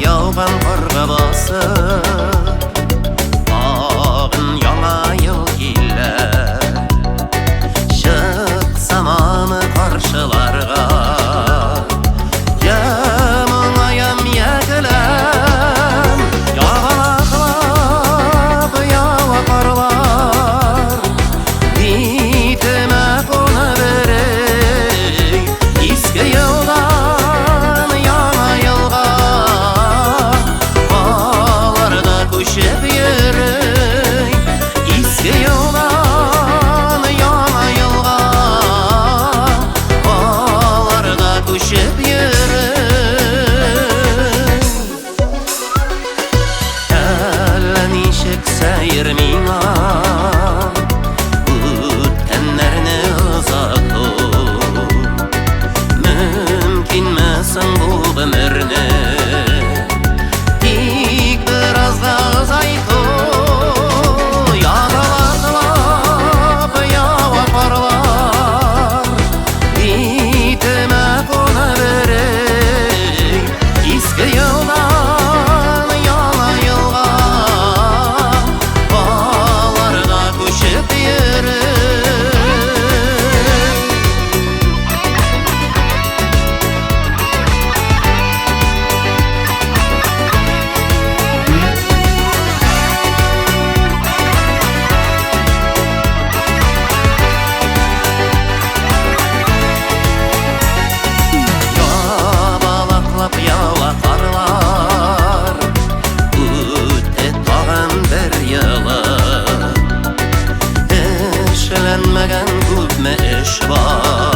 Яуган карга басып, тагын яңа ел килә. Чыксам аны каршыларга, я моңаям, я көләм. Ябалаклап ява карлар, битемә кунып эри. Иске елдан яңа елга аларда күчеп йөри. Иске елдан яңа елга аларда күчеп йөри. Әллә ничек сәер миңа үткәннәрне озату. Мөмкинме соң бу гомерне тик беразга озайту? Ябалаклап ява карлар, битемә кунып эри. Иске елдан яңа елга аларга күчеп йөри. Ябалаклап ява карлар, үтте тагын бер елы. Эшләнмәгән күпме эш бар.